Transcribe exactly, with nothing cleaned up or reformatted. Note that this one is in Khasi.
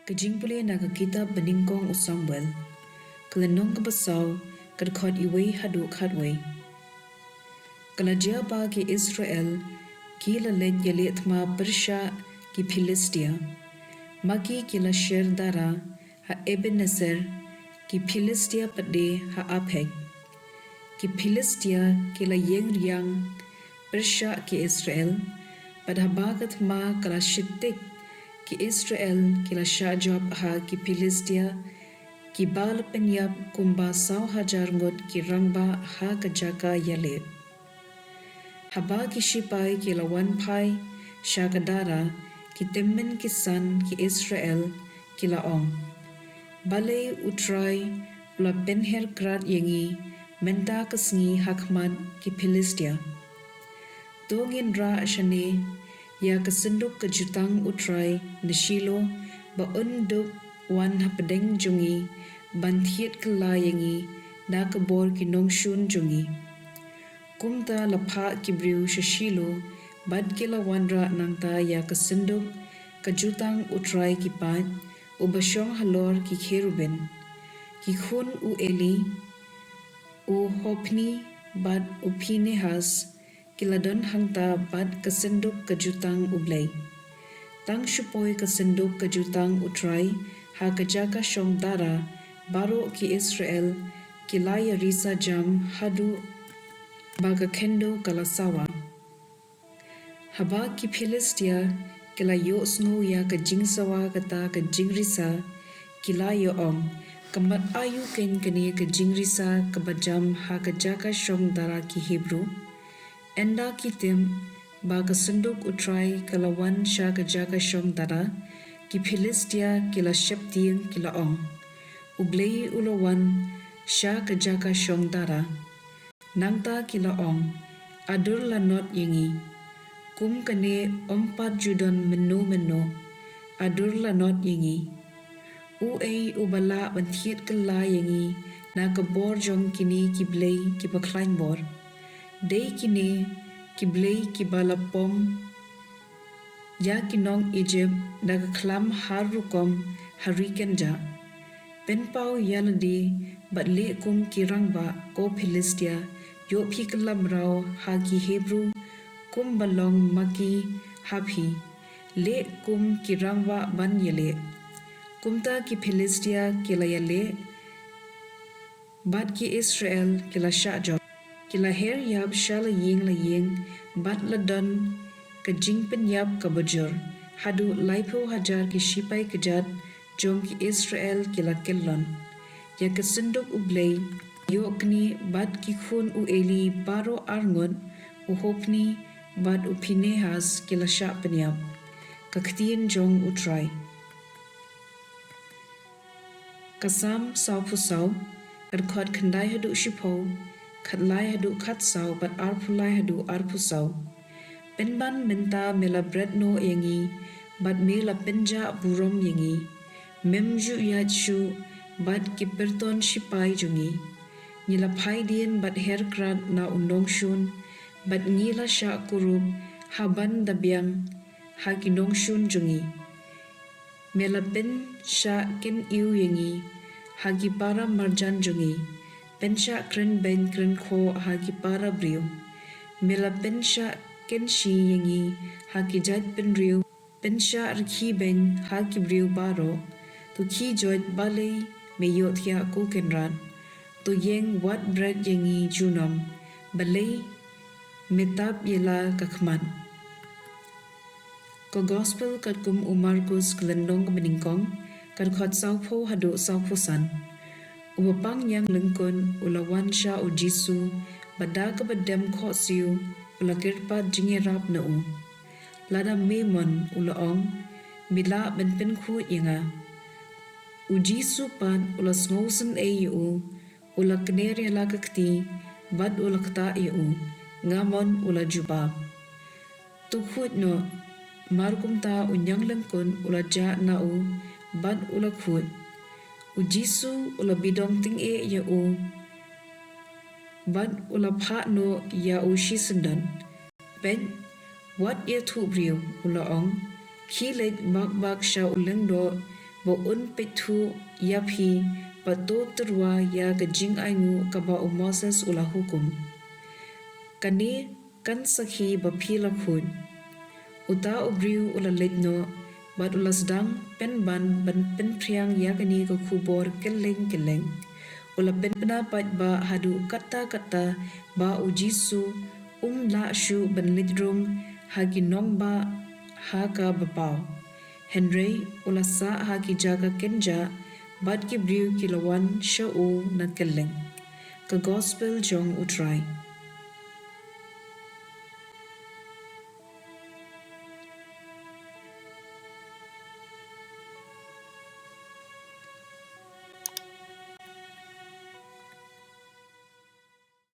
Ka jingpule na ka kitab ba nyngkong u Samuel, ka lynnong kaba saw, ka dkhot uwei haduh khatwei. Ka la jia ba ki Israel ki la leit ïaleh thma pyrshah ki Philistia. Ma ki ki la sher dara ha Ebeneser, ki Philistia pat de ha Aphek. Ki Philistia ki la ïeng riang pyrshah ki Israel, bad haba ka thma ka la shit tik, ki Israel ki la shah jop ha ki Philistia, kiba la pynïap kumba saw hajar ngut ki rangbah ha ka jaka ïaleh. Haba ki shipai ki la wan phai sha ka dara, ki tymmen ki san ki Israel ki la ong, "Balei U Trai u la pynher krat ïa ngi mynta ka sngi ha khmat ki Philistia? To ngin rah shane ïa ka synduk ka jutang U Trai na Shilo, ba un dup wan hapdeng jong ngi ban thied kylla ïa ngi da ka bor ki nongshun jong ngi." Kumta la phah ki briew sha Shilo, bad ki la wanrah nangta ïa ka synduk ka jutang U Trai ki paid, uba shong halor ki kherubim. Ki khun u Eli, u Hophni bad u Phinehas, ki la don hangta bad ka synduk ka jutang U Blei. Tang shu poi ka synduk ka jutang U Trai ha ka jaka shong dara, baroh ki Israel ki la ïa risa jam haduh ba ka khyndew ka la sawa. Haba ki Philistia ki la ïohsngew ïa ka jingsawa kata ka jingrisa, ki la ïa ong, "Ka mat aïu keiñ kane ka jingrisa kaba jam ha ka jaka shong dara ki Hebru? Ynda ki tip ba ka synduk U Trai ka la wan sha ka jaka shong dara, ki Philistia ki la sheptieng, ki la ong, 'U Blei u la wan sha ka jaka shong dara.' Nangta ki la ong, 'A dur lanot ïa ngi. Kum kane ym pat ju don mynno mynno. A dur lanot ïa ngi. Uei uba lah ban thied kylla ïa ngi na ka bor jong kine ki blei kiba khlaiñ bor? Dei kine ki blei kiba la pom ïa ki nong Ijipt da ka khlam har rukom ha ri kynjah. Pynpaw ïa lade bad leh kum ki rangbah, ko Philistia. Ïoh phi kylla mraw ha ki Hebru kumba long ma ki ha phi. Leh kum ki rangbah ban ïaleh.' Kumta ki Philistia ki la ïaleh, bad ki Israel ki la shah jop. Ki la her ïap sha la ïing la ïing, bad la don ka jingpynïap kaba jur. Haduh laiphew hajar ki shipai kjat jong ki Israel ki la kyllon. Ïa ka synduk U Blei, ïoh knieh bad ki khun u Eli baroh ar ngut, u Hophni bad u Phinehas ki la shah pynïap. Ka ktien jong U Trai. Ka Salm sawphew saw, ka dkhot khyndai haduh shiphew, khatlai haduh khatsaw, bad arphew lai haduh arphew saw. Pynban mynta me la bret noh ïa ngi, bad me la pynjah burom ïa ngi. Mem ju ïaid shuh bad ki pyrton shipai jong ngi. Ngi la phai dien bad her krat na u nongshun, bad ngi la shah kurup ha ban da biang ha ki nongshun jong ngi. Me la pynshah kyniew ïa ngi ha ki para marjan jong ngi, pynshah kren beiñ kren khoh ha ki para briew. Me la pynshah kynshi ïa ngi ha ki jait bynriew, pynshah rkhie beiñ ha ki briew baroh. To khie joit, balei me ïohthiah, ko Kynrad? To ïeng, wat bret ïa ngi junom. Balei me tap ïa la ka khmat? Ka Gospel katkum u Markus, ka lynnong kaba nyngkong, ka dkhot sawphew haduh sawphew san. U bapang ñianglyngkut u la wan sha u Jisu, bad da kaba dem khohsiew u la kyrpad jingïarap na u. "Lada me mon," u la ong, "me lah ban pynkhuid ïa nga." U Jisu pat u la sngewsynei ïa u, u la kner ïa la ka kti, bad u la ktah ïa u. "Nga mon," u la jubab. "To khuid noh." Markumta u ñianglyngkut u la jah na u, bad u la khuid. U Jisu u la bidong tyngeh ïa u, bad u la phah noh ïa u shisyndon. "Peit, wat ïathuh briew," u la ong. "Khie leit bak bak sha u lyngdoh ba un peit thuh ïa phi, bad to tyrwa ïa ka jingainguh kaba u Moses u la hukum. Kane kan sakhi ba phi la khuid. Uta u briew u la leit noh, bad u la sdang pynban ban pynphriang ïa kane ka khubor kylleng kylleng. U la pynbna paidbah haduh katta katta ba u Jisu um lah shuh ban leit rung ha ki nongbah ha kaba paw. Hynrei u la sah ha ki jaka kynjah, bad ki briew ki la wan sha u na kylleng. Ka Gospel jong U Trai.